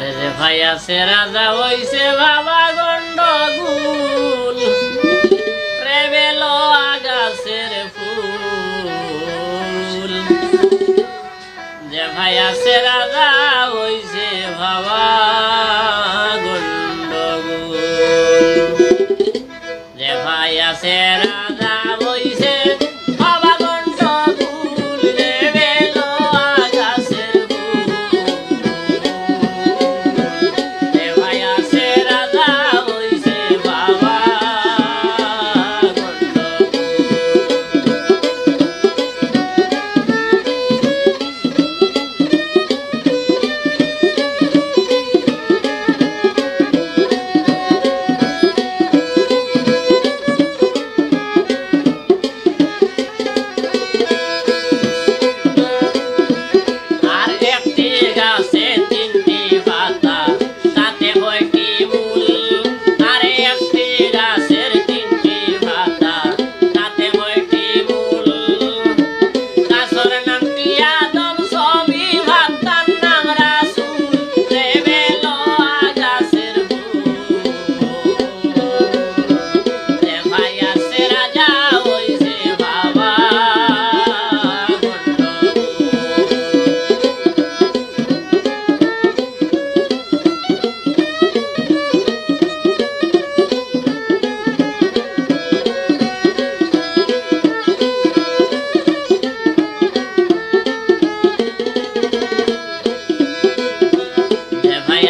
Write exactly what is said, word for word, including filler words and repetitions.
যেফাই আছে রাজা অইছে বাবা গন্ডগোল, রে বেল আগাছের ফুল। যেফাই আছে রাজা অইছে বাবা গন্ডগোল। যেফাই আছে রাজা অইছে বাবা গন্ডগোল, রে বেল আগাছের ফুল। যেফাই আছে রাজা অইছে বাবা গন্ডগোল। আর একটি গাছে তিনটি পাতা, তাতে কয়টি মূল? আর একটি গাছের তিনটি পাতা, তাতে কয়টি মূল? গাছর নাম কি আদম, ছবি পাতার নাম রাসূল, রে বেল আগাছের ফুল। যেফাই আছে রাজা অইছে বাবা গন্ডগোল। যেফাই